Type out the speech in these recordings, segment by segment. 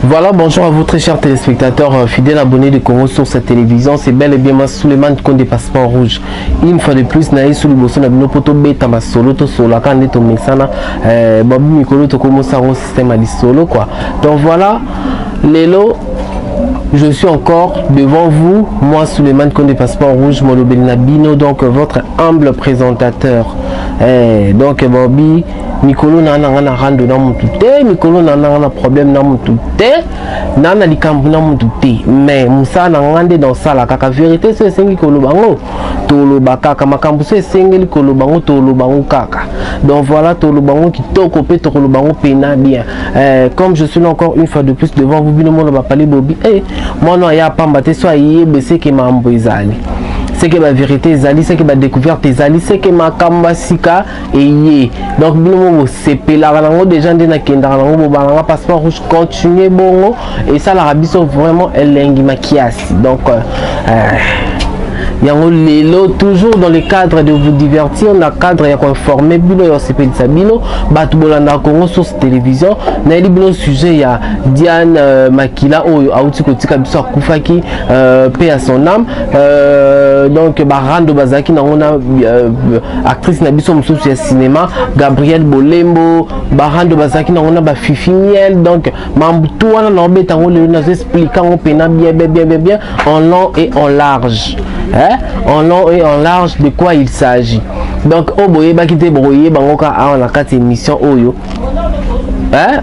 Voilà, bonjour à vous très chers téléspectateurs, fidèles abonnés de Congo Source Télévision. C'est bel et bien moi Souleymane Konde Passeport Rouge. Une fois de plus, naye sous liboso na bino poto beta masolo to solaka nde tomesana babu mikolo tokomosaka système ya lisolo quoi. Donc voilà, lelo je suis encore devant vous, moi Souleymane Konde Passeport Rouge, molobeli na bino, donc votre humble présentateur. Donc Bobby mikolo na nanga na rando na mutu te, mikolo na nanga na problème na mutu te, na na likambo na mutu te, mais mosala na nga nde naosala kaka vérité. So esengi koloba ngo, toloba kaka makambo. So esengeli koloba ngo, toloba ngo kaka. Donc voilà, toloba ngo kitoko mpe tokoloba ngo pena bien. Comme je suis là encore une fois de plus devant vous, bino mona bapali bobi mwana aya pamba te. So ayeba seke mambo ezali, seke bavérité ezali, seke badécouverte ezali, seke makambo ya sika eye. Donc bino mo bosepelaka nango déjà nde nakendaka nango, bobalanga Passeport Rouge, continue bongo, esalaka biso vraiment elengi makiasi. Donc yango lelo, toujours dans le cadre de vous divertir, na cadre ya koinformer bino, ya kosepelisa bino bato bolandaka Congo Source Télévision, nayeli bino sujet ya Diane Makila oyo auti kotika biso, akufaki, paix à son âme. Donc barando bazalaki nango na actrice na biso mosusu ya cinéma, Gabriel Bolembo, barando bazalaki nango na bafifi Miel. Donc mambu tu wana naobeta yango lelo, nazo expliquer yango mpena bien bien bien bien bien, en long et en large, hein? En long et en large, de quoi il s'agit. Donc oyo boyebaki te, bokoyeba yango kaka awa na kati émission oyo, hein?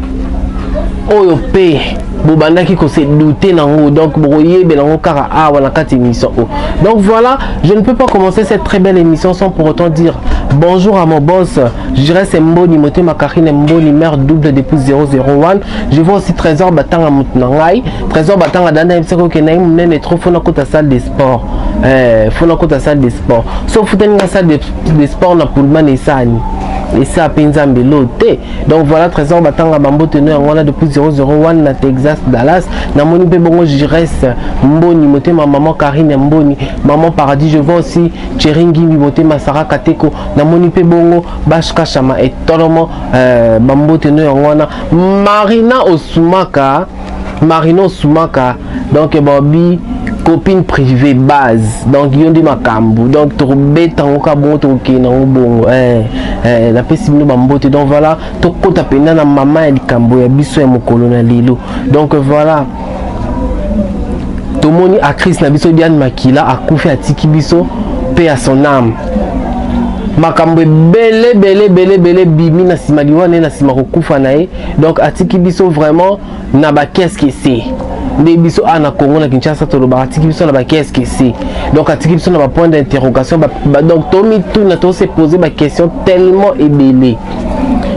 Oyo mpe bobandaki kose douter nango, donc bokoyebela yango kaka awa na kati émission oyo. Donc voilà, je ne peux pas commencer cette très belle émission sans pour autant dire bonjour à mon boss Jires Mboni Motema, Karine Mboni, mère double depuis 001. Je vois aussi Trésor Batanga, motu na ngai Trésor Batanga danda yebisaki okende ye monene trop, fona kota salle de sport, fona kota salle de sport. So futani nga salle de sport na Pullman, esani esa mpe Nzambe lo te. Donc voilà, Trésor Batanga, bambote no yango wana depuis 001 na Texas, Dallas. Namoni mpe bongo Jires Mboni Motema, maman Karine Mboni, maman Paradis. Je vois aussi Thierry Ngimbi Motema, Sara Kateko. Namoni mpe bongo Bashkashama etolomo, bambote no yango wana. Marina Osumaka, Marina Osumaka, donc babi copine privée base, donc yo nde makambo. Donc tokobeta yango ka bongo, tokokende yango bongo, napesi bino bambote. Donc voilà, tokota mpenza na mama ya likambo ya biso ya mokolo na lelo. Donc voilà, tomoni actrice na biso Diane Makila akufi, atiki biso, paix à son âme. Makambo ebele ebele ebele ebele bimi na nsima liwa na ye, na nsima kokufa na ye. Donc atiki biso vraiment na baqu'est-ce que c'est nde biso awa na Congo, na Kinshasa, tolobaka atiki biso na baqu'est-ce que c'est. Donc atiki biso na bapoint d'interrogation donc tomituna, tose poser baquestion tellement ebele,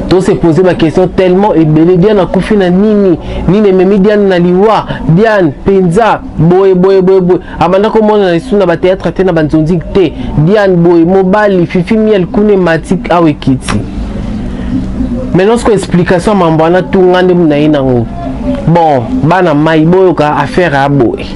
tose poser baquestion tellement ebele. Diane akufi na nini? Nini ememi Diane na liwa? Diane mpenza boye boye boye boye, abanda komona na lisu na bathéâtre te, na banzonzi te. Diane boye, mobali Fifi Miel kuna emati awa ekiti. Maintenant siko explication ya mambo wana tunga nde na ye nango. Bon, bana mai boyoka affaire ya boye,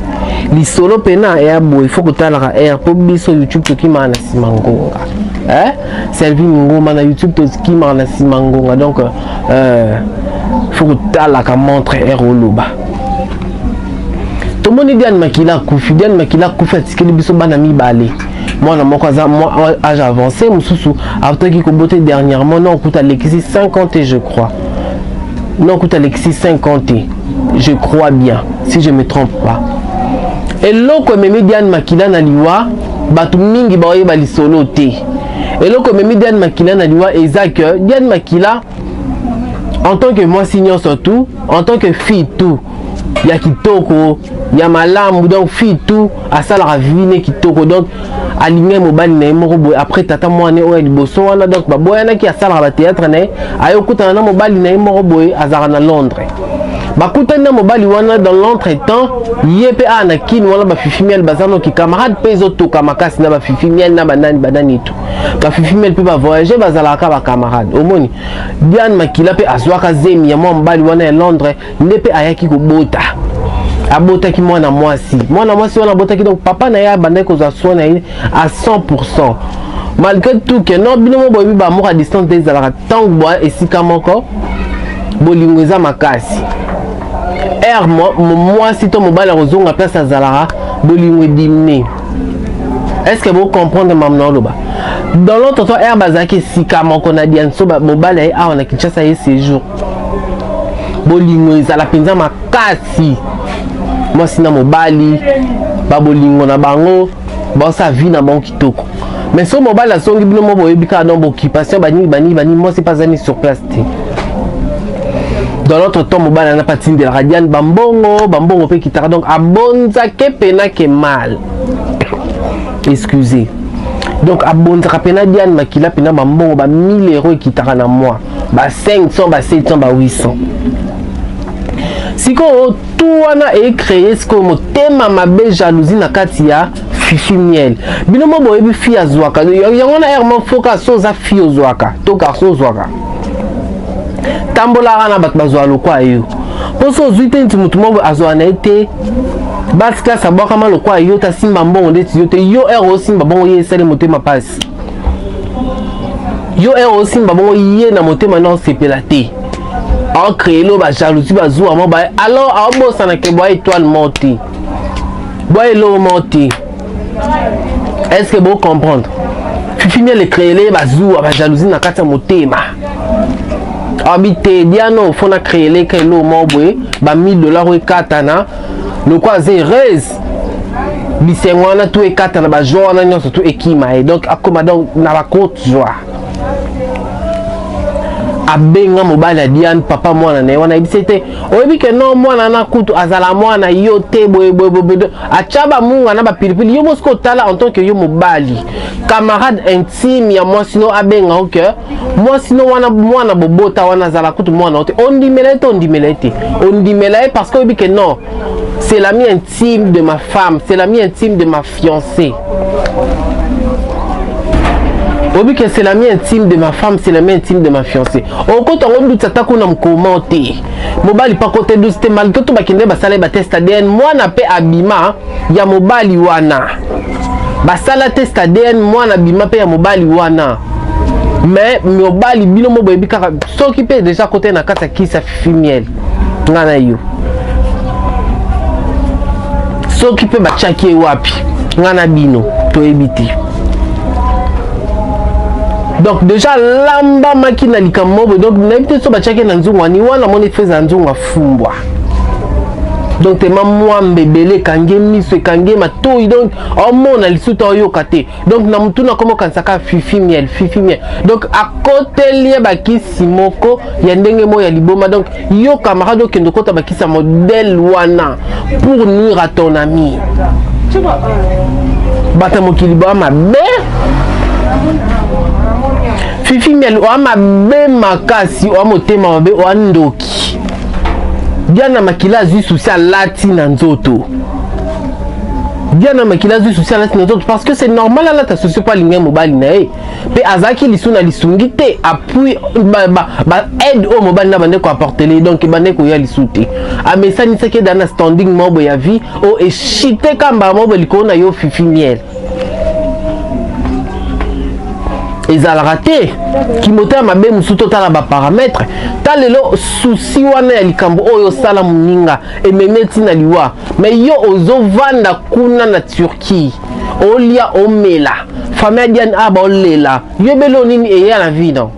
lisolo mpena ya boye, faut kotalaka aire mpo biso YouTube tokimaka na nsima ngonga, eh? Selvine Ngoma na YouTube tokimaka na nsima ngonga. Donc faut kotalaka montre aire oloba. Tomoni Diane Makila akufi. Diane Makila akufi, atikeli biso bana mibale. Mwana moko aza mwa âge avancé, mosusu autaki kobota dernièrement. Non, okuta alekisi 50, je crois. Non, okuta alekisi 50, je crois bien, si je me trompe pas. Eloko ememi Diane Makila na liwa, bato mingi baoyeba lisolo te. Eloko ememi Diane Makila na liwa eza que Diane Makila, en tant que mwasi nyonso tout, en tant que fille tout ya kitoko ya malamu, donc fille tout asalaka vie ne kitoko, donc alingai mobali na ye moko boye. Après tata mwana oyo ya liboso wana, donc baboyanaki, asalaka bathéâtre na ye, ayokutana na mobali na ye moko boye azalaka na Londres. Bakutani na mobali wana dans l'entretemps, ye mpe awa na Kini wana, bafifi Miel baza noki camarade mpe ezotoka makasi na bafifi Miel na banani banani etu. Bafifi Miel mpe bavoyage, bazalaka bacamarade. Omoni Diane Makila mpe azwaka zemi ya mwa mobali wana ya Londres, nde mpe ayaki kobota, abotaki mwana mwasi. Mwana mwasi wana abotaki, donc papa na ye abandaki kozwa soin na ye à 100%, malgré tout que non, bino mo boyebi baamour à distance nde ezalaka. Ntango boya esika moko, bolingo eza makasi. Heure mwasi to mobali akozonga place azalaka, bolingo edimine. Est ce que bocomprendre mamu na oloba? Dans l'autre temps, heure bazalaki esika moko na Diane, so mobali aye awa na Kinshasa, ye séjour, bolingo ezala mpenza makasi. Mwasi na mobali, babolingo na bango, baosala vie na bango kitoko. Mais so mobali azongi, bino mo boyebi kaka, donc boccupation banini banini banini, mwasi mpe azali sur place te. Dans l'autre temps, mobali ana mpe atindelaka Diane bambongo, bambongo mpe ekitaka. Donc abonzake pena ke mal, excusez, donc abonzaka mpena Diane Makila mpena bambongo ba 1000 euro ekitaka na mois, ba 500, ba 700, ba 800. Sikoyo tu wana ecréer sikoyo motema mabe, jalousie na kati ya Fifi Miel. Bino mo boyebi, fille azwaka yango na aire mo foka. So oza fille, ozwaka to garçon ozwaka, tambolaka na bato bazwaka lokwa yo, mpo so ozwi te, nti motu moko azwaka na ye te. Basi classe abwakama lokwa yo te, asimba mbongo ndeti yo te. Yo ere osimba bongo, ye esali motema mpasi. Yo ere osimba bongo, ye na motema na osepela te, aocréer lo bajalousie, bazuwa mo baye. Alors aobosana ke bwa étoile mo te, bwa eloko mo te. Est ce que bocomprendre? Fifi Miel ecréele bazuwa, bajalousie na kati ya motema. Abi te, Diano, fo na créele ka eloko moko boye, ba 1000 $ oyo ekatana lokwa aza heureuse, bisengo wana tu ekatana, bajoie wana nyonso tu ekima ye. Donc akoma donc na bacourte joie. Abenga mobali ya Diane, papa mwana na ye wana, ayebisi ete oyebi ke no mwana na kutu azala mwana yo te, boye boye boye, atya bamunga na bapilipili. Yo mosiko otala en tant que yo mobali, camarade intime ya mwasi no, abenga o ke mwasi no wana, mwana bobota wana, azala kutu mwana o te. Ondimela ye te? Ondimela ye te? Ondimela ye parce que oyebi ke non, c'est l'ami intime de ma femme, c'est l'ami intime de ma fiancée. Oyebi ke c'est l'ami intime de ma femme, c'est l'ami intime de ma fiancée. Okota yango duti ata kuna mokoma te, mobali mpa kote duti te, malgré to bakende basala ye batest ADN, mwana mpe abima ya mobali wana. Basala test ADN, mwana abima mpe ya mobali wana. Mais mobali, bino mo boyebi kaka soki mpe déjà kote na kati ya kisi ya Fifi Miel, nga na yo, soki mpe batiaki ye wapi, nga na bino toyebi te. Donc déjà alambamaki na likambo moko boye. Donc nayebi te so batiaki na nzungu wani wana, moni feza ya nzungu afumbwa. Donc tema mwambe ebele ekangi miso, ekangi matoi, donc omona lisusu te, oyoka te. Donc na mutu nakoma okanisaka Fifi Miel, Fifi Miel. Donc akoteli ye bakisi moko ya ndenge moko ya liboma. Donc yo camarade, okende okota bakisi ya modèle wana pour nuire à ton ami. Bato ya mokili boya mabe. Fifi Miel, oya mabe makasi, oya motema mabe, oya ndoki. Diana Makila azwi susi, alati na nzoto. Diana Makila azwi susi, alati na nzoto, parce que c'est normal alata susi, mpo alingai mobali na ye mpe azalaki lisu na lisungi te. Appui ba aide oyo mobali na bande koapportele, donc bande koya lisu te. Amesanisaki eda na standing moko boye ya vie oyo eshite kamba moko boye likolo na yo. Fifi Miel, ezalaka te kimotema mabe mosusu. Totala baparamètre ta lelo, susi wana ya likambo oyo osala moninga ememi ntina liwa. Mais yo ozovanda kuna na Turquie, olia, omela, famille ya Diane a baolela yo ebele. Oyo nini eya na vie? Non,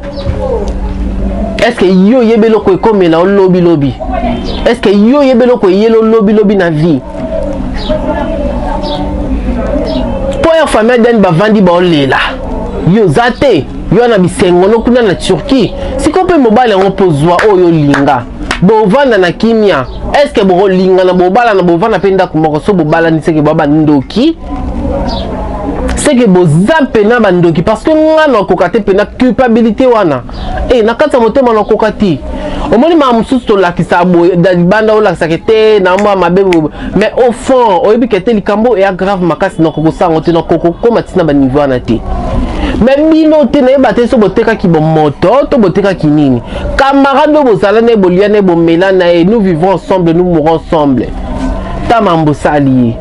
est ce que yo oyebi eloko ekomela olobilobi? Est ce que yo oyebi eloko eyeli olobilobi na vie? Mpo ya famille ya Diane bavandi baolela, yo oza te, yo na bisengo no kuna na Turquie. Sikoyo mpe mobali yango mpo zwa oyo olinga, bovanda na kimia. Est ce bokolingana, bobalana, bovanda mpe ndako moko? So bobalani, seke boa bandoki, seke boza mpena bandoki, parce que nga nakoka te mpena culpabilité wana e na kati ya motema, nakoka te. Omoni makambo mosusu tolakisa boye libanda, olakisaka te na mwa mabe, mais au fond oyebi ke te, likambo eya grave makasi, nakokosango te, nakokokoma ntina baniveau wana te. Mais bino te, nayeba te so botekaki bomoto to botekaki nini. Camarade oyo bozala na ye, bolia na ye, bomela na ye, nous vivons ensemble, nous mourons ensemble, ta mambo osali ye,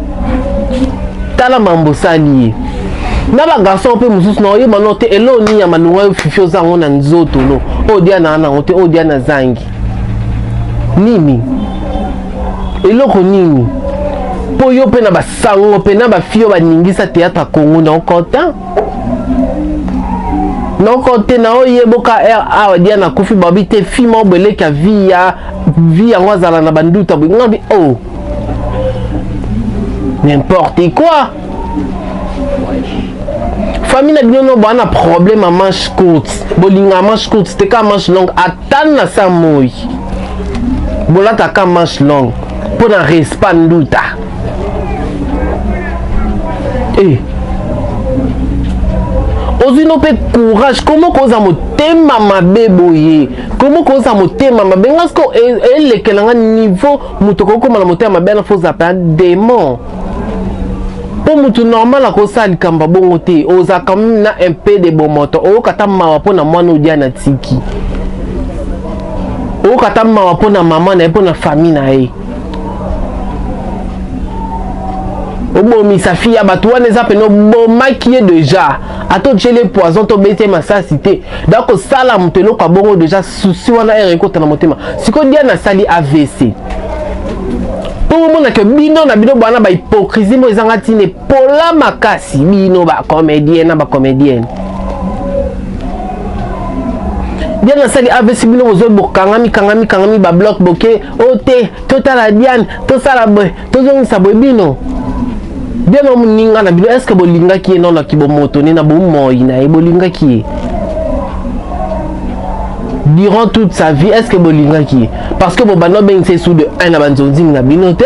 tala mambo osali ye na bagarçon mpe mosusu na oyeba no te. Eloo nini ya malonga oyo Fifi oza yango na nzoto no oyo dia na nango te, oyo dia na zangi nini? Eloko nini? Mpo yo mpe na basango mpe na bafille oyo baningisa théâtre ya Congo na okontin noko te na oyeboka awa Diane akufi, babi te fi moko boye eleki ya vie ya vie yango azala na banduta boye. Nga bi oh, n'importe quoi. Famille na bino no boa na problème ya manche courte, bolinga manche courte te, ka manche longue. Ata na sa moi bolataka manche longue mpo na respect nduta. Eh, ozwi no mpe courage komo koza motema mabe boye? Komo koza motema mabe? Nga siko elekela nga niveau moto kokóma na motema mabe ana, faut ozala démon, mpo motu normal akosala likambo bongo te. Oza quand même na un peu de bomoto, oyoka ata mawa mpo na mwana odia na tiki, oyoka ata mawa mpo na mama na ye, mpo na famille na ye. Obomisa fille ya bato wana, eza pene obomaki ye déjà. Ata otieli poison to obeti ye masasi te, donc kosala moto eloko ya bongo déjà, souci wana ere ekota na motema. Sikoyo Diane asali AVC, mpo bomonake bino na bino bwana bahypocrisie mo ezanga ntina, epola makasi. Bino bacomédien na bacomédienne, Diane asali AVC, bino bozoi bokangami kangami kangami babloc, boke o te totala Diane, tosala boye, tozongisa boye. Bino bien moninga na bino, est ce que bolingaki ye nonaki bomoto ne na bomoi na ye? Bolingaki ye durant toute sa vie? Est ce que bolingaki ye? Parce que bobanda obengisa ye su de 1 na banzonzingi na bino te,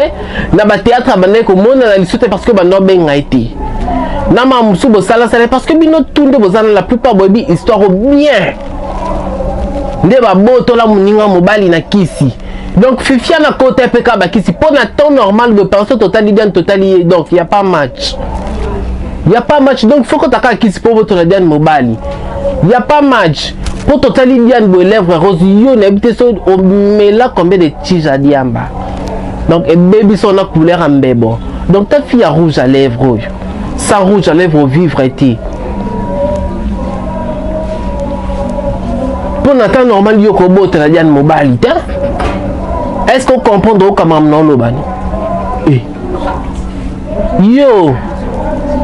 na bathéâtre abandaki komonana lisu te, parce que banda obenga ye te na makambo mosusu bosalasala, parce que bino tu nde boza na la plupart boyebi histoire bien nde babotola moninga mobali na kisi. Donc Fifia na kota mpe kaka bakisi mpo na temps normal boye penso totali Diane, totali ye, donc y a pas match, y a pas match. Donc faut kota kaka kisi mpo botola Diane mobali. Y a pas match mpo totali Diane boye, lèvre rose. Yo nayebi te so omela combien de tige ya diamba, donc ebebi so na couleur ya mbebo. Donc ta fille ya rouge à lèvre oyo, sans rouge à lèvre ovivre te. Mpo na temps normal yo kobotela Diane mobali te. Est ce que ocomprendre okamama na oloba no? Eh. Yo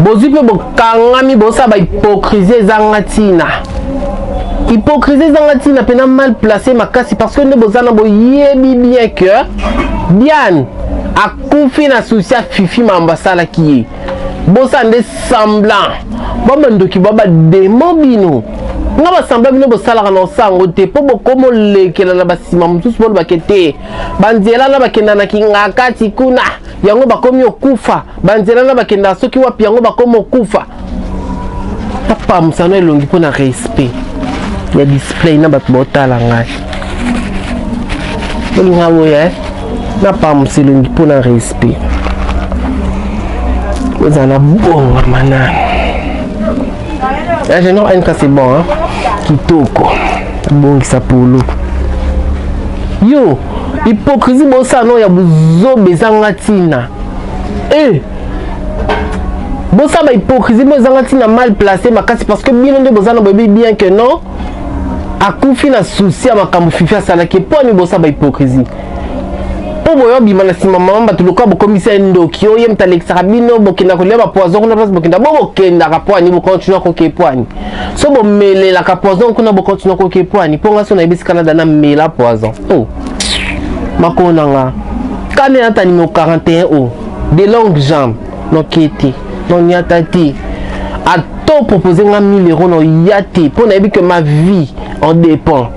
bozwi mpe bokangami, bosala bahypocrisie ezanga ntina, hypocrisie ezanga ntina mpena mal placé makasi, parce que nde boza na boyebi bien que Diane akufi na souci ya Fifi, mambo asalaki ye. Bosala nde semblant babandoki, ba bademo bino nga basemblant bino bosalaka na osango te, mpo bokomolekela na basima mosusu, bolobake te banzela na bakenda na kingakati kuna, yango bakomi okufa. Banzela na bakenda soki wapi, yango bakomi okufa. Tapamusano elongi mpo na respect ya display na bato baotala ngai. Olinga boye, napamusa elongi mpo na respect, ozala na bongama nani. Ingénieur NK, c'est bon, hein? Kitoko bongisa polo. Yo hypocrisie bosala no ya buzoba ezanga ntina. E bosala bahypocrisie mo ezanga ntina, mal placé makasi, parce que bino nde boza na boyebi bien que non, akufi na souci ya makambo Fifi asalaki. Mpo ani bosala bahypocrisie? Mpo boyo obima na nsima mama bato lokola bokomisa ye ndoki oyo ye moto alekisaka bino. Bokenda kolia bapoison kuna, place bokenda bo bokendaka po ani bokontinue koke? Po ani so bomelelaka poison kuna, bokontinue koke? Po ani? Mpo nga so nayebi esika nada namela poison o makolo na nga kane ata numéro 41 o de longue jambe, noke te, noniata te. Ato propose nga 1000 euros, noya te, mpo nayebi que ma vie en dépend.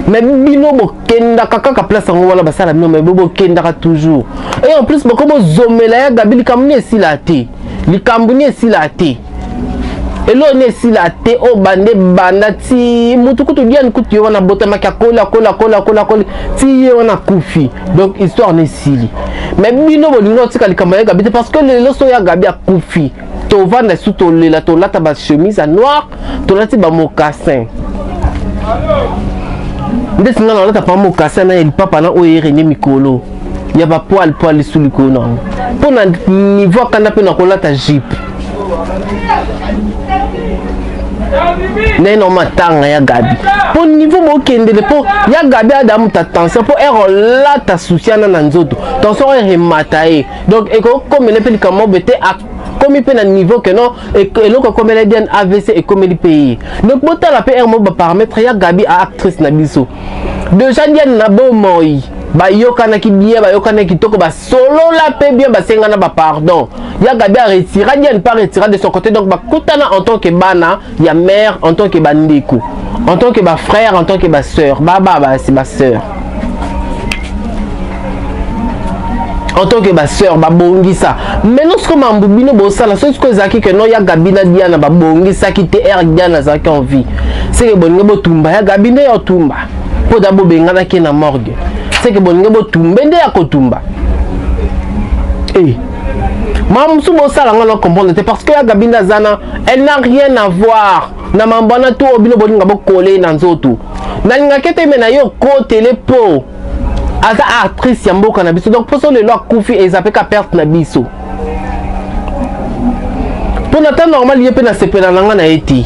Mais bino bokendaka kaka place yango wana basala bino, mais bokendaka toujours. Et en plus boko bozomela ya Gabi. Likambo ni esila te, likambo ni esila te, eloko ni esila te. Oyo bande banda ti mutu kutu Diane kutu ye wana abotamaki, akoli akoli akoli akoli akoli ti ye wana akufi, donc histoire na esili. Mais bino bolingi otika likambo ya Gabi te, parce que lelo so ya Gabi akufi, tovanda su tolela, tolata bachemise ya noir, tolati bamocassin. Ndeti nga nalata pa mocassin na lipapa na oyo erenie mikolo ya bapoile poile lisu likolo nango, mpo na niveau akanda mpe nakolata jupe. Naye na matanga ya Gabi mpo niveau bokendele, mpo ya Gabi ada moto attention, mpo ere olata susiana na nzoto, tension oyo emata ye. Donc ekokomela mpe likambo boye te, akomi mpe na niveau ke non, eloko ekomela Diane, AVC ekomeli mpe ye. Donc botala mpe ere moko baparamètre ya Gabi, a actrice na biso déjà. Diane na bomoi bayokanaki bien, bayokanaki kitoko, basolola mpe bien, basengana bapardon. Ya Gabi aretira, Diane mpe aretira de son côté. Donc bakutana en tant que bana ya mère, en tant que bandeko, en tant que bafrère, en tant que basœur, baba basi, basœur, en tant que basœur, babongisa. Maintenant sikoyo mambu bino bosala, soki sikoyo ezalaki ke non, ya Gabi na Diana babongisaki te, ere Diana azalaki en vie, seke bolingi botumba ya Gabi nde ya otumba, mpo da bobenganaki na morgue, seke bolingi botumbe nde ya kotumba. E makambo mosusu bosala nga na comprendre te, parce que ya Gabi nde aza na, elle n'a rien à voir na mambo wana to oyo bino bolinga bokole na nzoto. Nalingaki ete me na ye okotele, mpo aza actrice ya mboka na biso. Donc mposo lelo akufi, eza mpe ka perte na biso. Mpo na temps normal, ye mpe nasepela na nga na ye te,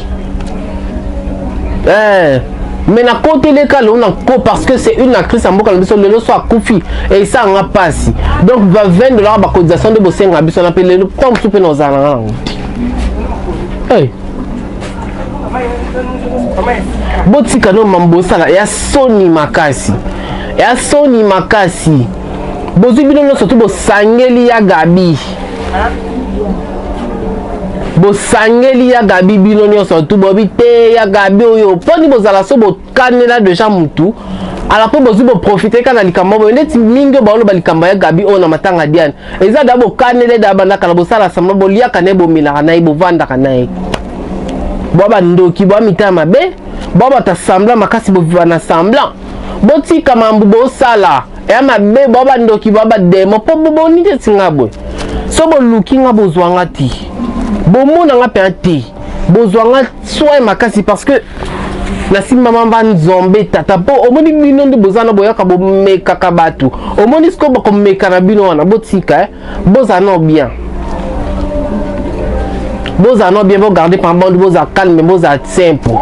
eh. Mais nakoteleka lelo na ko, parce que c'est une actrice ya mboka na biso. Lelo so akufi, esanga mpasi. Donc ba 20 $ bacotisation nde bosenga biso na mpe lelo ntango mosusu mpe na ozala na nga nango te. Hey. Botika no mambo bosala ya soni makasi, ya soni makasi. Bozwi bino nyonso tu, bosangeli ya Gabi, bosangeli ya Gabi, bino nyonso tu bobi te ya Gabi oyo. Mponi bozala so bokanela deja mutu ala, mpo bozwi boprofite kaka na likambo boye. Neti mingi oyo baoloba likambo ya Gabi oyo na matanga Diane, eza da bokanele da bandaka na bosala samba, boliaka na ye, bomelaka na ye, bovandaka na ye. Bwa bandoki, bwa mitaya mabe, bwa bato semblant makasi, boviva na semblant. Botika mambu bosala eya mabe, bwa bandoki, bwa bademo. Mpo boboni neti nga boye, so boluki nga, bozwa nga te, bomona nga mpenza te, bozwa nga soin makasi, parce que nasimbama mba nzombe tata. Mpo omoni bino nde boza na boyaka bomekaka bato, omoni sikoyo bakomeka na bino wana. Botika, eh? Bozala no bien, bozala no bien, bogarde pambando, bozala calme, bozala simple,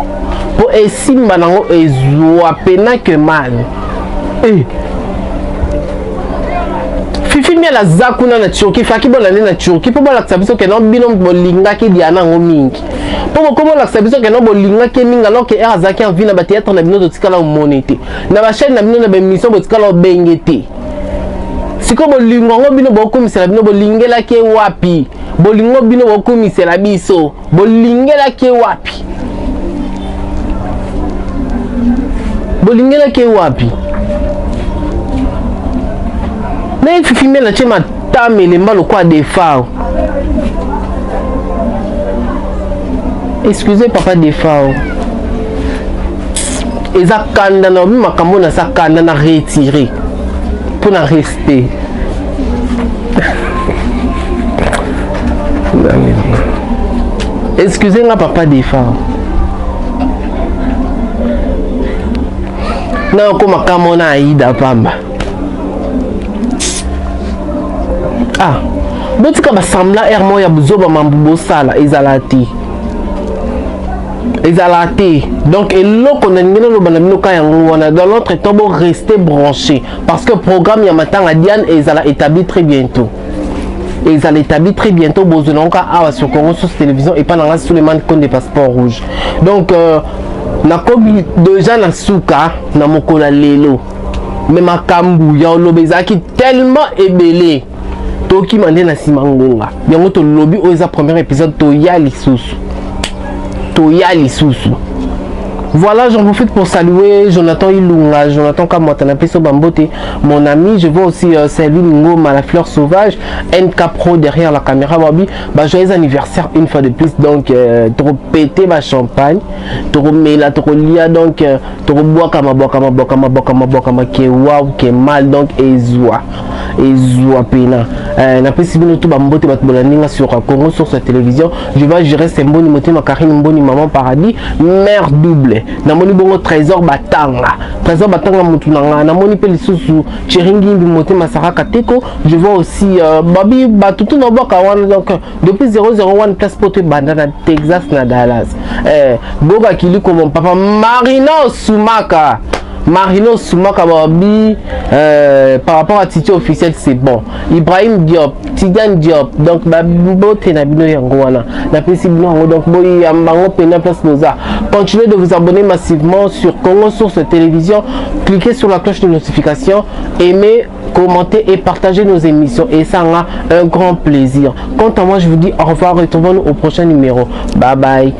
mpo esimba nango ezwa pena ke mal. Eh. Fifi Miel aza kuna na Turquie, faki bolande na Turquie mpo bolakisa biso ke no, bino bolingaki Diana yango mingi, mpo boko bolakisa biso ke no, bolingaki ye mingi, alors ke ere azalaki en vie, na bathéâtre na bino totikala omoni te, na bachaîne na bino, na baémission botikala obenge te. Sikoyo bolingo yango bino bokumisela, bino bolingelaki ye wapi? Bolingo bino bokumisela biso, bolingelaki ye wapi? Bolingelaki ye wapi? Na ye Fifi Miel atie matama elemba lokola Defao. Excusez papa Defao, eza kanda na obi makambo na sa kanda na retire mpo na respect. Excusez nga papa Defao, na okoma kama na Aida pamba. Ah, botika basemblant aire moko ya buzoba. Mambu bosala ezala te, ezala te. Donc eloko nalingi naloba na bino ka yango wana. Dans l'autre temps, bo rester branché, parce que programme ya matanga Diane ezala établi très bientôt, ezala établi très bientôt. Bozwa nango ka awa sur Congo Source Télévision, epa nanga Suleiman Konde passeport rouge. Donc nakomi déjà na suka na mokolo ya lelo, mais makambo ya oloba ezalaki tellement ebele, tokima nde na nsima ngonga yango. Tolobi oyo eza premier épisode, toya lisusu, toya lisusu. Voilà, j'en profite pour saluer Jonathan Ilunga, Jonathan Kamwatana Peso Bambote, mon ami. Je vois aussi Selvine Ngoma, la fleur sauvage, NK Pro derrière la caméra. Babi, bah, joyeux anniversaire une fois de plus. Donc, trop péter ma champagne, trop mela, trop lia, donc, trop boire, kama, boire, kama, boire, kama, boire, kama, boire, kama, ke wow, ke mal, donc, ezwa. Ezwa pena. Napesi bino to bambote, bato bolandi nga sur Congo Source ya Télévision. Je vais gérer Mboni Motema, Karine Mboni, Maman Paradis, mère double. Namoni bongo Trésor Batanga, Trésor Batanga, motu na nga. Namoni mpe lisusu Chering Motema, Saraka Teko. Je vois aussi babi batutu na boka wana. Donc depuis 001 place poto ebanda na Texas, na Dallas, Goga Kiliko, mon papa Marino Sumaka, Marino Soumaka Babi, par rapport à Titi officiel, c'est bon. Ibrahim Diop, Tidiane Diop, donc bote na bino yango wana. Napesi bino yango, donc boyamba pena place boza. Continuez de vous abonner massivement sur Congo Source Télévision. Cliquez sur la cloche de notification, aimez, commentez et partagez nos émissions et ça sera un grand plaisir. Quant à moi, je vous dis au revoir, retrouvons-nous au prochain numéro. Bye bye.